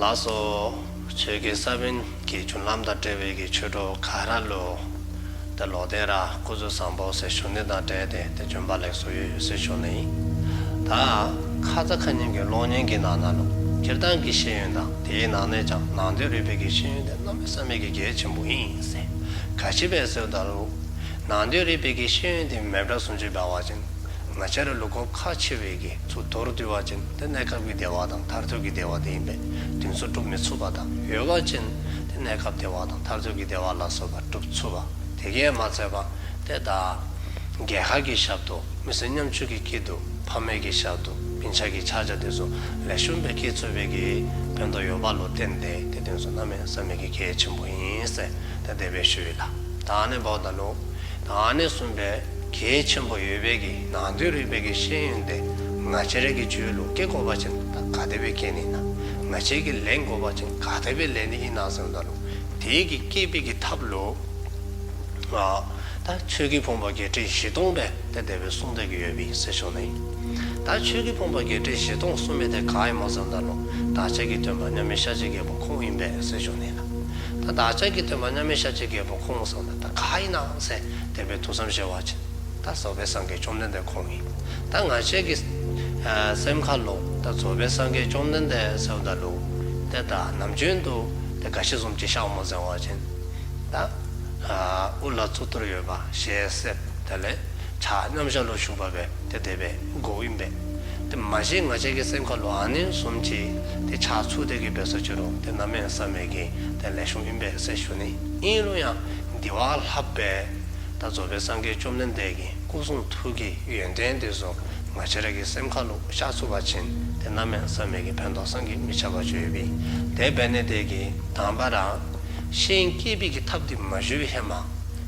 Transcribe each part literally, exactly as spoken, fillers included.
ལགས་སོ། ཆོས་ཀྱི་ས་བོན་གྱི་རྒྱུན་ལམ་དང་འབྲེལ་བའི་གི་ཆོས་གྲོགས་ག་ར་ལུ་ཏེ་ལོག་སྟེ་ར་སྐུ་གཟུགས་བཟང་པོ་ཟེར་ཞུ་ནི་དང་འབྲེལ་ཏེ་ཏེ་བྱོན་པ་ལེགས་སོ་ཡོད་ཡོད་ཟེར་ཞུ་ནི་ཨིན། ད་ཁ་ཙ་ཁ་ཉིནམ་གི་གློག་བརྙན་གྱི་ནང་ན་ལུ་སྤྱིར་བཏང་གི་ཤེས་ཡོན་དང་དེའི་ནང་ནས་ཀྱང་ནང་དོན་རིག་པའི་གི་ཤེས་ཡོན་དེ་གནམ་མེད་ས་མེད་ཀྱི་གལ་ཆེན་པོ་ཨིན་ཟེར། ག་ཅི་སྦེ་ཟེར་བ་ཅིན་ནང་དོན་རིག་པའི་གི་ཤེས་ཡོན་དེ་མེདཔ་བཟུམ་ཅིག་འབད་བ་ཅིན་ང་བཅས་ར་ལུ་དགོཔ་ཁག་ཆེ་བའི་གི་ཚུ་མདོར་བསྡུ་བ་ཅིན་ཏེ་གནས་སྐབས་ཀྱི་བདེ་བ་དང་མཐར་ཐུག་གི་བདེ་བ་དེ་ཨིན་པས། དེ་ཚུ་སྒྲུབ་མི་ཚུགས་པ་དང་ཡོད་པ་ཅིན་ཏེ་གནས་སྐབས་བདེ་བ་དང་མཐར་ཐུག་གི་བདེ་བ་ལ་སོགས་པ་སྒྲུབ་ཚུགས་པ། དེ་གིས་མ་ཚད་པར་ཏེ་ད་རྒྱལ་ཁབ་ཀྱི་ཞབས་ཏོག་མི་ཚེ་ཉམ་ཆུང་གི་སྐྱིད་སྡུག་ཕ་མའི་གི་ཞབས་ཏོག་སྤུན་ཆ་གི་ཆ་རོགས་དེ་ཚུ་ལེགས་ཤོམ་སྦེ་སྐྱེལ་ཚུགས་པའི་གི་ཕན་ཐོགས་ཡོདཔ་ལུ་བརྟེན་ཏེ་ཏེ་དེ་ཚུ་གནམ་མེད་ས་མེད་ཀྱི་གལ་ཆེན་པོ་ཨིན་ཟེར་ཏེ་དེ་སྦེ་ཞུ་ཡི་ལགས། ད་ཨ་ནི་འབདཝ་ད་ལུ་ད་ཨ་ནི་བཟུམ་སྦེ་གལ་ཆེན་པོ་ཡོད་པའི་གི་ནང་དོན་རིག་པའི་གི་ཤེས་ཡོན་དེ་ང་བཅས་རའི་གི་རྒྱུད་ལུ་སྐྱེ་དགོ་པ་ཅིན་ད་ག་དེ་སྦེ་སྐྱེ་ནི་ཨིན་ན། ང་བཅས་ཀྱིས་ལེན་དགོ་པ་ཅིན་ག་དེ་སྦེ་ལེན་ནི་ཨིན་ན་ཟེརཝ་ད་ལུ་དེ་གི་སྐྱེ་བའི་གི་ཐབས་ལུ་ཨ་ད་ཆོས་ཀྱི་ཕུང་པོ་བརྒྱད་ཁྲི་བཞི་སྟོང་སྦེ་ཏེ་དེ་སྦེ་གསུངས་ཏེ་གི་ཡོདཔ་ཨིན་ཟེར་ཞུ་ནི། ད་ཆོས་ཀྱི་ཕུང་པོ་བརྒྱད་ཁྲི་བཞི་སྟོང་གསུངས་མི་དེ་ག་ཨིན་མོ་ཟེརཝ་ད་ལུ་བདག་ཅག་གི་སྟོན་པ་མཉམ་མེད་ཤཱཀྱའི་རྒྱལ་པོ་ཁོང་ཨིན་པས་ཟེར་ཞུ་ནི་ལགས། ད་བདག་ཅག་གི་སྟོན་པ་མཉམ་མེད་ཤཱཀྱའི་རྒྱལ་པོ་ཁོང་ཟེརཝ་ད་ད་ག་ཨིན་ན་ཟེར་དེ་སྦེ་ཐུགས་བསམ་བཞེས་པ་ཅིན་ད་རྫོགས་པའི་སངས་རྒྱས་བཅོམ་ལྡན་འདས་ཁོང་ཨིན། ད་ང་བཅས་ཀྱི་ཨ་སེམས་ཁ་ལུ་ད་རྫོགས་པའི་སངས་རྒྱས་བཅོམ་ལྡན་འདས་ཟེརཝ་ད་ལུ་ཏེ་ད་ནམ་རྒྱུན་དུ་ཏེ་ག་ཅི་བཟུམ་ཅིག་ཤརཝ་མོ་ཟེར་བ་ཅིན་ད་ཨ་དབུ་ལ་གཙུག་ཏོར་ཡོད་པ་ཞལ་གསེར་དེ་ལས་ཕྱག་མཉམ་བཞག་ལུ་བཞུགས་པ་སྦེ་ཏེ་དེ་སྦེ་གོཝ་ཨིན་པས། ཏེ་མ་གཞི་ང་བཅས་ཀྱི་སེམས་ཁ་ལུ་ཨ་ནི་བཟུམ་ཅིག་ཏེ་ཆགས་ཚུགས་ཏེ་གི་འབད་སོང་ཅི་རུང་ཏེ་གནམ་མེད་ས་མེད་ཀྱི་ཏེ་ལེགས་ཤོམ་ཨིན་པས་ཟེར་ཞུ་ནི། ཨིན་རུང་ཡང་དེ་བ་ལྷགཔ་སྦེ་ད་རྫོགས་པའི་སངས་རྒྱས་བཅོམ་ལྡན་འདས་ཀྱི་སྐུ་གསུང་ཐུགས་ཀྱི་ཡོན་ཏན་དེ་ཚུ་ང་བཅས་ར་གི་སེམས་ཁ་ལུ་ཤར་ཚུགས་པ་ཅིན་ཏེ་གནམ་མེད་ས་མེད་ཀྱི་ཕན་ཐོགས་བསམ་གྱིས་མི་ཁྱབ་པ་ཅིག་ཡོདཔ་ཨིན། དེ་འབད་ནི་དེ་གིས་དང་པ་ར་ཤེས་ཡོན་སྐྱེད་པའི་གི་ཐབས་དེ་མ་ཞུ་བའི་ཧེ་མ་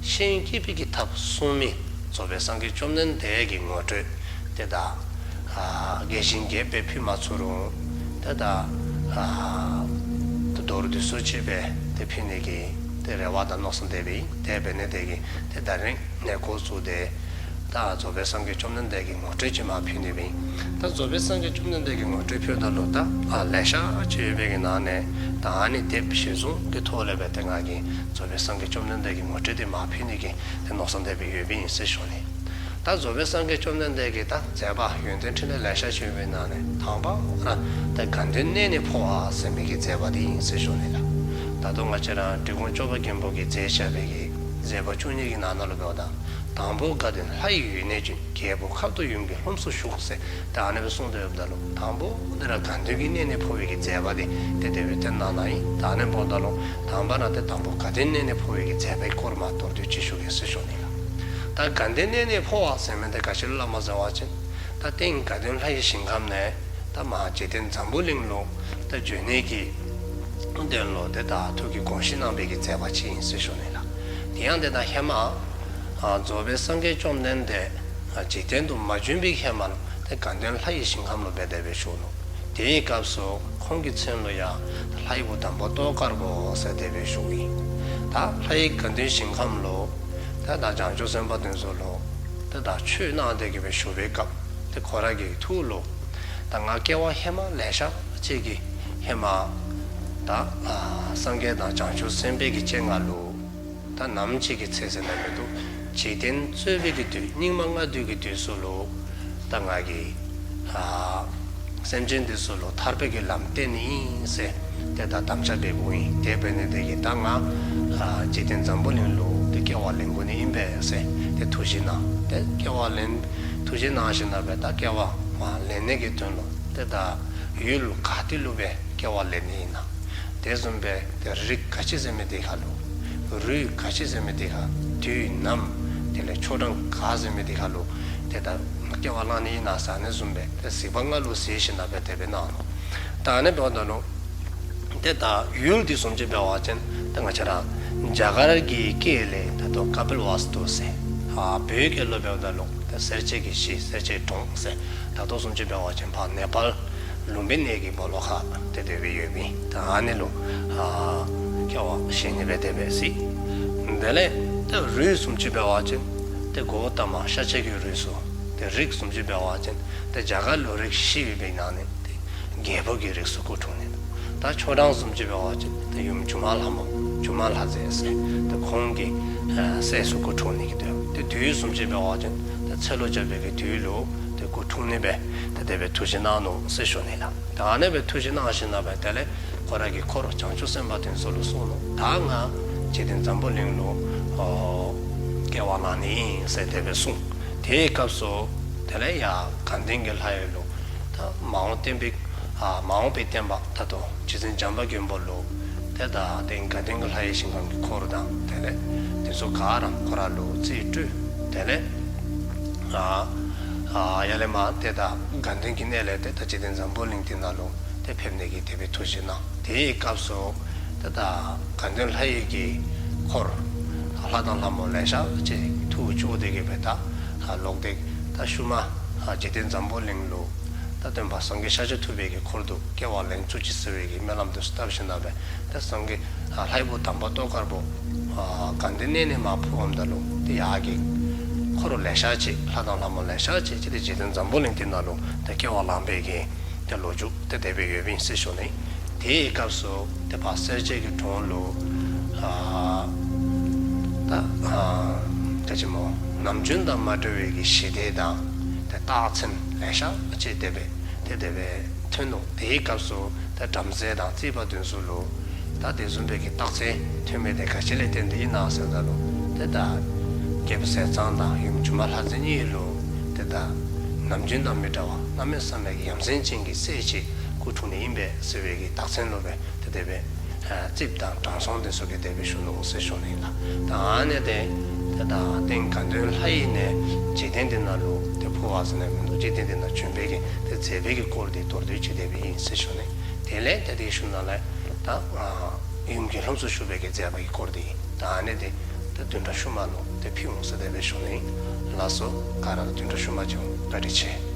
ཤེས་ཡོན་སྐྱེད་པའི་གི་ཐབས་གསུངས་མི་རྫོགས་པའི་སངས་རྒྱས་བཅོམ་ལྡན་འདས་ཀྱི་ངོ་སྤྲོད་དེ་ད་ཨ་རྒྱས་ཤིང་རྒྱསཔ་སྦེ་ཕུལ་མ་ཚུགས་རུང་ཏེ་ད་ཨ་མདོར་བསྡུས་སུ་ཅིག་སྦེ་ཏེ་ཕུལ་ནི་གི་ཏེ་རེ་བ་དང་མནོ་བསམ་དེ་སྦེ་ཨིན། དེ་འབད་ནི་དེ་གིས་ཏེ་ད་རིས་ནས་འགོ་བཙུགས་ཏེ་ད་རྫོགས་པའི་སངས་རྒྱས་བཅོམ་ལྡན་འདས་ཀྱི་ངོ་སྤྲོད་ཅིག་མར་ཕུལ་ནི་སྦེ་ཨིན། ད་རྫོགས་པའི་སངས་རྒྱས་བཅོམ་ལྡན་འདས་ཀྱི་ངོ་སྤྲོད་ཕུལཝ་ད་ལུ་ད་ཨ་ལེ་ཤ་ཅིག་ཡོད་པའི་གི་ནང་ནས་ད་ཨ་ནི་དེབ་གཞིར་བཟུང་གི་ཐོག་ལས་སྦེ་ཏེ་ང་གིས་རྫོགས་པའི་སངས་རྒྱས་བཅོམ་ལྡན་འདས་ཀྱི་ངོ་སྤྲོད་དེ་མར་ཕུལ་ནི་གི་ཏེ་མནོ་བསམ་དེ་སྦེ་ཡོདཔ་ཨིན་ཟེར་ཞུ་ནི། ད་རྫོགས་པའི་སངས་རྒྱས་བཅོམ་ལྡན་འདས་ཀྱི་ད་མཛད་པ་ཡོན་ཏན་ཕྲིན་ལས་ལེ་ཤ་ཅིག་ཡོད་པའི་ནང་ནས་དང་པ་ར་ད་དགའ་སྟོན་གནས་ནས་འཕོ་བ་ཟེར་མི་གི་མཛད་པ་དེ་ཨིན་ཟེར་ཞུ་ནི་ལགས། ད་ལྟོ་ང་བཅས་ར་འབྲི་གུང་སྐྱོབ་པ་མགོན་པོ་གིས་མཛད་བཞག་པའི་གི་མཛད་པ་བཅུ་གཉིས་ཀྱི་ནང་ན་ལུ་འབདཝ་ད་དང་པོ་དགའ་སྟོན་ལྷ་ཡི་ཡུལ་ནས་བྱོན། རྒྱལ་པོ་ཁབ་ཏུ་ཡུམ་གྱི་ལྷུམས་སུ་ཞུགས་ཟེར་ད་ཨ་ནི་སྦེ་གསུངས་ཏེ་ཡོདཔ་ད་ལུ་དང་པོ་དེ་ར་དགའ་སྟོན་གྱི་གནས་ནས་འཕོ་བའི་གི་མཛད་པ་དེ་ཏེ་དེ་སྦེ་སྟོན་གནང་གནངམ་ཨིན། ད་ཨ་ནི་འབདཝ་ད་ལུ་དང་པ་ར་ཏེ་དང་པོ་དགའ་སྟོན་གནས་ནས་འཕོ་བའི་གི་མཛད་པའི་སྐོར་མར་མདོར་བསྡུས་ཅིག་ཞུ་གེ་ཟེར་ཞུ་ནི་ལགས། ད་དགའ་སྟོན་གནས་ནས་འཕོ་བ་ཟེར་མི་དེ་ག་ཅི་ལུ་སླབ་མོ་ཟེར་བ་ཅིན་ད་སྟེང་དགའ་སྟོན་ལྷ་ཡི་ཞིང་ཁམས་ནས་ད་མར་འཇིག་རྟེན་འཛམ་བུ་གླིང་ལུ་ད་བྱོན་ནི་གི་དོན་ལུ་ཏེ་ད་ཐུགས་ཀྱི་དགོངས་བཞེས་གནང་བའི་གི་མཛད་པ་ཅིག་ཨིན་ཟེར་ཞུ་ནི་ལགས། དེ་ཡང་ཏེ་ད་ཧེ་མ་ཨ་རྫོགས་པའི་སངས་རྒྱས་བཅོམ་ལྡན་འདས་ཨ་འཇིག་རྟེན་དུ་མ་བྱོན་པའི་ཧེ་མ་ལུ་ཏེ་དགའ་སྟོན་ལྷ་ཡི་ཞིང་ཁམས་ལུ་སྦེ་དེ་སྦེ་བཞུགས་ནུག། དེའི་སྐབས་སུ་ཁོང་གི་མཚན་ལུ་ཡང་ལྷའི་བུ་དམ་པ་ཏོག་དཀར་པོ་ཟེར་དེ་སྦེ་ཞུཝ་ཨིན། ད་ལྷའི་དགའ་སྟོན་ཞིང་ཁམས་ལུ་ད་ད་བྱང་ཆུབ་སེམས་དཔའ་དེ་ཚུ་ལུ་ད་ད་ཆོས་གནང་སྟེ་གི་སྦེ་བཞུགས་པའི་སྐབས་ཏེ་ཁོ་ར་གི་ཐུགས་ལུ་ད་ང་སྐྱེ་བ་ཧེ་མ་ལེ་ཤ་ཅིག་གི་ཧེ་མ་ད་ཨ་སངས་རྒྱས་དང་བྱང་ཆུབ་སེམས་དཔའི་གི་སྤྱན་སྔར་ལུ་ད་ནམ་ཅིག་གི་ཚེ་ཟེར་ན་མི་འདུག། འཇིག་རྟེན་རྩོད་པའི་གི་དུས་སྙིགས་མ་ལྔ་བདོའི་གི་དུས་སུ་ལུ་ད་ང་གིས་ཨ་སེམས་ཅན་འདི་ཚུ་ལུ་ཐར་པའི་གི་ལམ་བསྟན་ནི་ཨིན་ཟེར་ཏེ་ད་དམ་བཅའ་འབད་འབདཝ་ཨིན། དེ་འབད་ནི་དེ་གིས་ད་ང་ཨ་འཇིག་རྟེན་འཛམ་བུ་གླིང་ལུ་ཏེ་སྐྱེ་བ་ལེན་དགོ་ནི་ཨིན་པས་ཟེར་ཏེ་ཐུགས་བཞེས་གནང་། ཏེ་སྐྱེ་བ་ལེན་ཐུགས་བཞེས་གནང་ཞིནམ་ལས་ད་སྐྱེ་བ་ལེན་ནི་གི་དོན་ལུ་ཏེ་ད་ཡུལ་ག་ཏེ་ལུ་སྦེ་སྐྱེ་བ་ལེན་ནི་ཨིན་ན། དེ་བཟུམ་སྦེ་ཏེ་རིགས་ག་ཅི་ཟེར་མི་དེ་ཁར་ལུ་རུས་ག་ཅི་ཟེར་མི་དེ་ཁར་དུས་ནམ་དེ་ལས་ཆོ་འབྲང་ག་ཟེར་མི་དེ་ཁར་ལུ་ཏེ་ད་སྐྱེ་བ་བླངས་ནི་ཨིན་ན་ཟེར་ཨ་ནི་བཟུམ་སྦེ་ཏེ་གཟིགས་པ་ལྔ་ལུ་གཟིགས་ཞིནམ་ལས་དེ་སྦེ་གནང་ནུག། ད་ཨ་ནི་འབདཝ་ད་ལུ་ཏེ་ད་ཡུལ་དེ་བཟུམ་ཅིག་འབད་བ་ཅིན་ཏེ་ང་བཅས་ར་རྒྱ་གར་གྱི་སྐད་ལས་ད་ལྟོ་ཀ་པིལ་ཝསྟུ་ཟེར་ཨ་བོད་སྐད་ལུ་འབདཝ་ད་ལུ་ཏེ་སེར་སྐྱའི་གི་གཞི་སེར་སྐྱའི་གྲོང་ཟེར་ད་ལྟོ་བཟུམ་ཅིག་འབད་བ་ཅིན་ཕར་ནེ་པཱལ་ལུམ་བི་ནི་གི་སྦོ་ལོགས་ཁར་ཏེ་དེ་སྦེ་ཡོདཔ་ཨིན། ད་ཨ་ནི་ལུ་ཨ་སྐྱེ་བ་བཞེས་ནི་སྦེ་དེ་སྦེ་གཟིགས། དེ་ལས་ཏེ་རུས་བཟུམ་ཅིག་འབད་བ་ཅིན་ཏེ་གོའུ་ཏ་མ་ཤཱཀྱ་གི་རུས་སུ། ཏེ་རིགས་བཟུམ་ཅིག་འབད་བ་ཅིན་ཏེ་རྒྱ་གར་ལུ་རིགས་བཞི་ཡོད་པའི་ནང་ནས་ཏེ་རྒྱལ་པོ་གི་རིགས་སུ་སྐུ་འཁྲུངས་ནི། ད་ཆོ་འབྲང་བཟུམ་ཅིག་འབད་བ་ཅིན་ད་ཡུམ་སྒྱུ་མ་ལྷ་མོ་སྒྱུ་མ་ལྷ་མཛེས་ཟེར་ད་ཁོང་གི་ཨ་སྲས་སུ་སྐུ་འཁྲུངས་ནི་གི་དུས། ཏེ་དུས་བཟུམ་ཅིག་འབད་བ་ཅིན་ད་ཚེ་ལོ་བརྒྱ་པའི་གི་དུས་ལུ་ཏེ་སྐུ་འཁྲུངས་ནི་སྦེ་ཏེ་དེ་སྦེ་ཐུགས་བཞེད་གནང་ནུག་ཟེར་ཞུ་ནི་ལགས། ད་ཨ་ནི་སྦེ་ཐུགས་བཞེད་གནང་ཞིནམ་ལས་དེ་ལས་ཁོ་ར་གི་འཁོར་བྱང་ཆུབ་སེམས་དཔའ་དེ་ཚུ་ལུ་གསུངས་ནུག། ད་ང་འཇིག་རྟེན་འཛམ་བུ་གླིང་ལུ་ཨོ་སྐྱེ་བ་ལེན་ནི་ཨིན་ཟེར་དེ་སྦེ་གསུངས། དེའི་སྐབས་སུ་དེ་ལས་ཡར་དགའ་ལྡན་གྱི་ལྷ་ཡུལ་ལུ་ད་མ་འོངས་བསྟན་པའི་ཨ་མ་འོངས་པའི་བསྟན་པ་ད་ལྟོ་རྗེ་བཙུན་བྱམས་པ་མགོན་པོ་ལུ་ཏེ་ད་ཏེ་དགའ་ལྡན་གྱི་ལྷ་ཡི་ཞིང་ཁམས་ཀྱི་འཁོར་དང་དེ་ལས་དེ་ཚུ་ག་ར་ཁོ་ར་ལུ་རྩིས་སྤྲོད། དེ་ལས་ཨ་ཨ་ཡར་ལས་མར་ཏེ་ད་དགའ་ལྡན་གྱི་གནས་ལས་ཏེ་ད་འཇིག་རྟེན་འཛམ་བུ་གླིང་འདི་ནང་ལུ་ཏེ་ཕེབས་ནི་གི་དེ་སྦེ་ཐུགས་བཞེད་གནང་། དེའི་སྐབས་སུ་ཏེ་ད་དགའ་ལྡན་ལྷ་ཡི་གི་འཁོར་ལྷ་དང་ལྷ་མོ་ལེ་ཤ་ཅིག་ཐུགས་སྐྱོ་སྟེ་གི་སྦེ་ད་ལོག་སྟེ་ད་ཤུལ་མ་འཇིག་རྟེན་འཛམ་བུ་གླིང་ལུ་ད་སྟོན་པ་སངས་རྒྱས་ཤཱཀྱ་ཐུབ་པའི་གི་འཁོར་དུ་སྐྱེ་བ་ལེན་ཚུགས་ཅི་ཟེར་བའི་གི་སྨོན་ལམ་དེ་ཚུ་བཏབ་ཞིནམ་ལས་ད་སངས་རྒྱས་ལྷའི་བུ་དམ་པ་ཏོག་དཀར་པོ་དགའ་ལྡན་གནས་ནས་མར་འཕོཝ་ད་ལུ་ཏེ་ཡར་གྱི་འཁོར་ལེ་ཤ་ཅིག་ལྷ་དང་ལྷ་མོ་ལེ་ཤ་ཅིག་ཅིག་ཏེ་འཇིག་རྟེན་འཛམ་བུ་གླིང་འདི་ནང་ལུ་ཏེ་སྐྱེ་བ་ལེན་པའི་གི་ཏེ་ལོ་རྒྱུས་ཏེ་དེ་སྦེ་ཡོདཔ་ཨིན་ཟེར་ཞུ་ནི། དེའི་སྐབས་སུ་ཏེ་ཕར་སེར་སྐྱའི་གི་གྲོང་ལུ་ཨ་ད་ཨ་ག་ཅི་སྨོ་ནམ་རྒྱུན་དང་མ་འདྲ་བའི་གི་ཞི་བདེ་དང་ཏེ་རྟགས་མཚན་ལེ་ཤ་ཅིག་དེ་སྦེ་ཏེ་དེ་སྦེ་ཐོན་ནུག། དེའི་སྐབས་སུ་ཏེ་བྲམ་ཟེ་དང་རྩིས་པ་དེ་ཚུ་ལུ་ད་དེ་བཟུམ་མའི་གི་རྟགས་མཚན་ཐོན་མི་དེ་ག་ཅི་ལས་བརྟེན་ཏེ་ཨིན་ན་ཟེརཝ་ད་ལུ་ཏེ་ད་རྒྱལ་པོ་ཟས་གཙང་དང་ཡུམ་སྒྱུ་མ་ལྷ་མཛེས་གཉིས་ལུ་ཏེ་ད་ནམ་རྒྱུན་དང་མི་འདྲ་བ་གནམ་མེད་ས་མེད་ཀྱི་ཡ་མཚན་ཅན་གྱི་སྲས་ཅིག་སྐུ་འཁྲུངས་ནི་ཨིན་པས་ཟེར་བའི་གི་རྟགས་མཚན་ལུ་སྦེ་ཏེ་དེ་སྦེ་ཨ་རྩིསཔ་དང་དྲང་སྲོང་དེ་ཚུ་གིས་དེ་སྦེ་ཞུ་ནུག་ཟེར་ཞུ་ནི་ལགས། ད་ཨ་ནི་དེ་ཏེ་ད་རྟེན་དགའ་ལྡན་ལྷ་ཡུལ་ནས་འཇིག་རྟེན་འདི་ནང་ལུ་ཏེ་འཕོ་བ་ཟེར་ནི་མིན་འདུག། འཇིག་རྟེན་འདི་ནང་བྱོན་པའི་གི་ཏེ་མཛད་པའི་གི་སྐོར་དེ་མདོར་བསྡུས་ཅིག་དེ་སྦེ་ཨིན་ཟེར་ཞུ་ནི། དེ་ལས་ཏེ་དེའི་ཤུལ་ནང་ལས་ད་ཨ་ཡུམ་གྱི་ལྷུམས་སུ་ཞུགས་པའི་གི་མཛད་པའི་གི་སྐོར་དེ་ཨིན། ད་ཨ་ནི་དེ་ཏེ་བདུན་ཕྲག་ཤུལ་མ་ལུ་ཏེ་ཕུལ་འོང་ཟེར་དེ་སྦེ་ཞུ་ནི་ཨིན། ལགས་སོ། ག་ར་ལུ་བདུན་ཕྲག་ཤུལ་མ་མཇལ་འོང་། བཀའ་དྲིན་ཆེ།